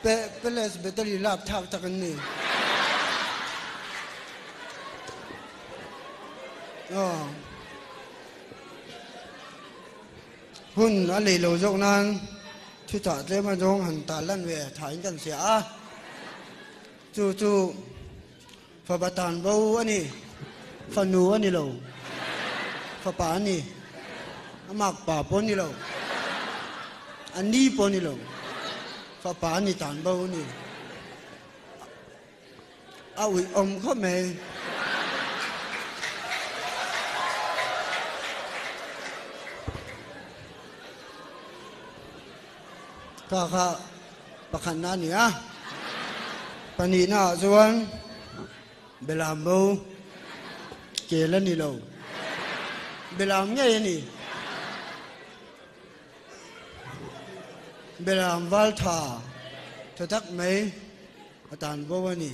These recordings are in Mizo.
Pe palace battery lak thlak tak an ni. Aw. Hun a lei lo zawk nan thuchah tlem a zawng han tal lan ve thain kan hria a. Chu chu fapa tan bo a ni, fanu a ni lo, fapa a ni, a makpa pawh a ni lo, a ni pawh a ni lo, fapa a ni tan bo a ni. A uih awm khawp mai. Kha kha pakhatna a ni a, pahnihna ah chuan Belam bo kel a ni lo, Belam ngei a ni. Belam val tha tha tak mai a tan bo a ni.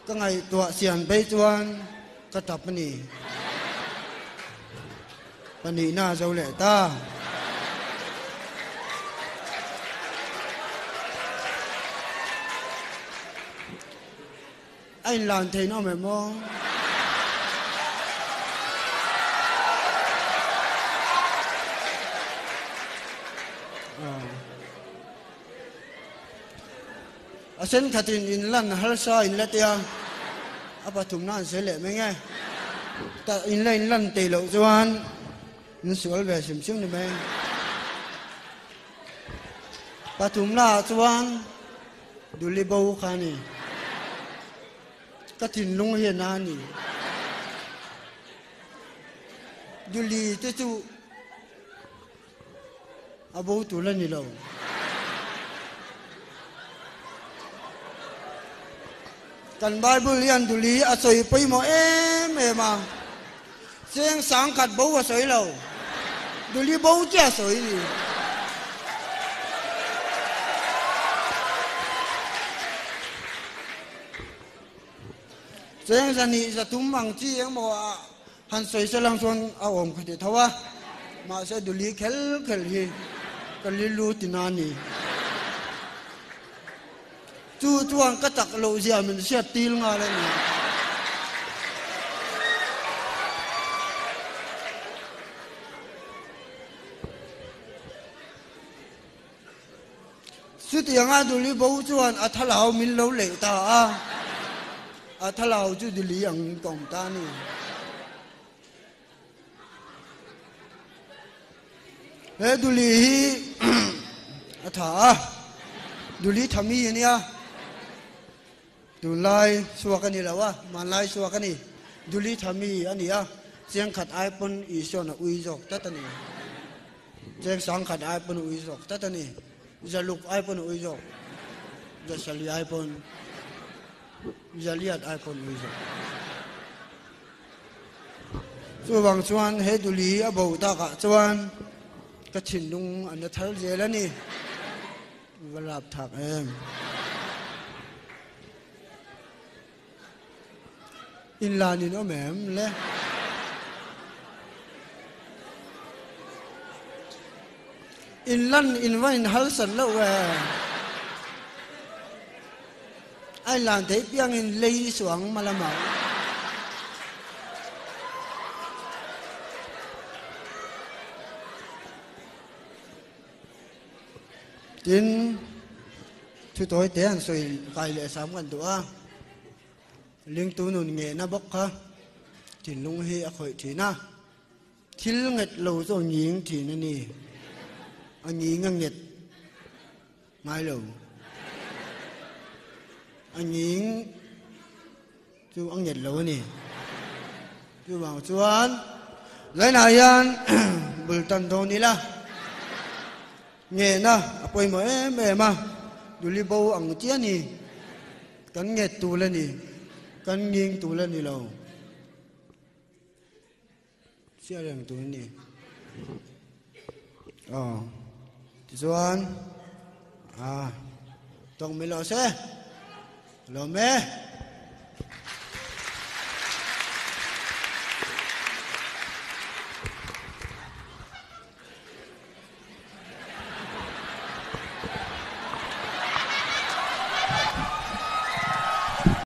Ka ngaihtuah siam phei chuan ka tap a ni. Pahnihna a zo leh ta. A inlan theih na awm em aw? A sen khatin in lan harsa in la tia, a pathumna an sawi leh mai nge. Ta in la in lan tei loh chuan in sual ve hrim hrim ni mai. Pathumna ah chuan Duli bo kha a ni. Ka thinlung hian a ni. Duli te chu A bo tur a ni lo. Kan Bible hian duli a sawi pawimawh em em a, cheng sangkhat bo a sawi lo, duli bo chiah a sawi ni. Cheng zahnih zatum ang chi engmaw a Han sawi se lang chuan a awm kha ti tho a, mahse duli khel khel hi ka lilu ti na ni. Chu chuan ka chak loh zia min hriat til nghal a ni. Chutianga Duli bo chuan a thalau min lo leh ta a, a thalau chu Duli ang ka awm ta a ni. He Duli hi a tha a, Duli tha mi a nia, tunlai chhuak a ni lo a, hmanlai chhuak a ni, Duli tha mi a ni a, chiangkhat ai pawn Isuan a ui zawk tlat a ni. Cheng sangkhat ai pawn ui zawk tlat a ni. Zaluk ai pawn ui zawk. Zasali ai pawn, Zaliat ai pawn ui zawk. Chuvang chuan he duli a bo takah chuan ka thinlung a na thar zel a ni. Va lap thak em. Inlan in awm em le? Inlan in va in halsat loh e. A inlan theih piang in lei i suang malama. Tin, thu tawi te an sawi kai leh sam kan duh a. Lingtu nun ngehna bawk kha thinlung hi a khawih thin a, thil nget lo chu a nging thin a ni. A nging a nget ngai lo. A nging chu a nget lo a ni. Chuvang chuan Lainah hian bul tan dawn ila ngehna a pawimawh em em a, Duli bo ang chiah a ni. Kan nget tul a ni, kan nging tul a ni lo. Chiah reng tur a ni. Aw, tichuan, ah, tawng mai lo se, lawm e.